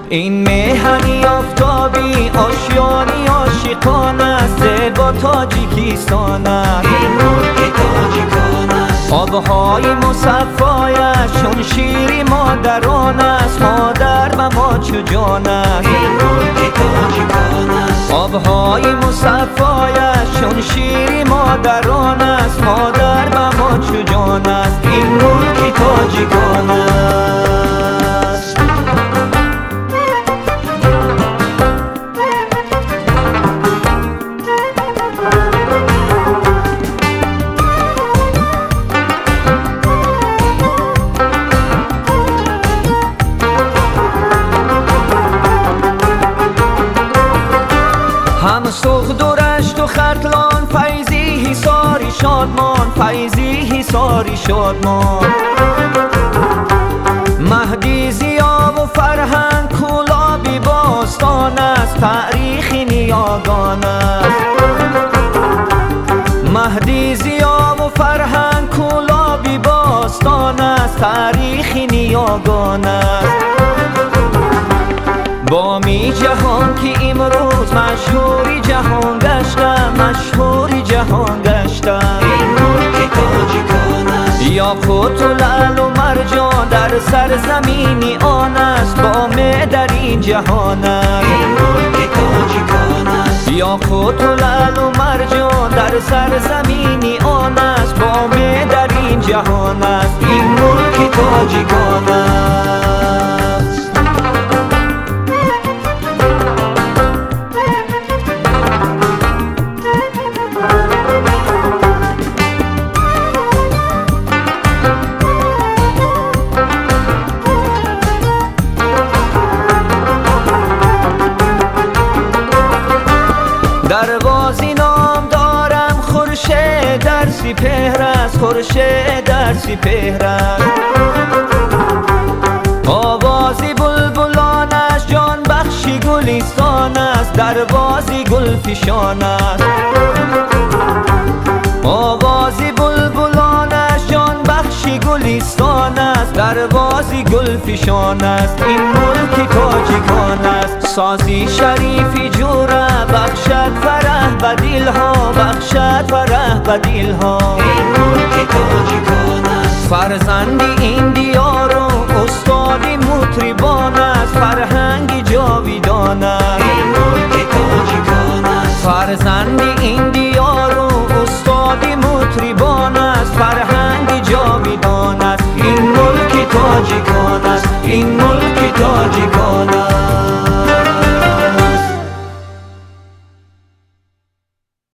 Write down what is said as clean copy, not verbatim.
این میهنی آفتابی آشیانی عاشقان است، زیبا تاجیکستان است، این ملک تاجیکان است. آبهای مصفایش چون شیری مادران است، مادر و ما چو جان است، این ملک تاجیکان است. آبهای مصفایش چون شیری مادران است، مادر و ما چو جان است، این ملک تاجیکان است. هم سغد و رشت و ختلان فیضی حصاری شادمان، فیضی حصاری شادمان. مهدی ضیا و فرهنگ کولابی باستان است، تاریخ نیاگان است. مهدی ضیا و فرهنگ کولابی باستان است، تاریخ نیاگان است. بامی جهان که امروز مشهوری جهان گشته، مشهوری جهان گشته، این ملک تاجیکان است. یاقوت و لعل و مرجان در سرزمینی آن است، بام در این جهان است، این ملک تاجیکان است. یاقوت و لعل و مرجان در سرزمینی آن است، بام در این جهان است، این ملک تاجیکان است. دروازی نام دارم خورشید در سپهر است، خورشید در سپهر است. آوازی بلبلانش جان بخشی گلستان است، دروازی گلفشان است. آوازی بلبلانش جان بخشی گلستان است، دروازی گلفشان است، این ملک تاجیکان است. سازی شریفی جوره بخشد فرح به دلها، بخشد فرح به دلها، این ملک تاجیکان است. فرزندی این دیارم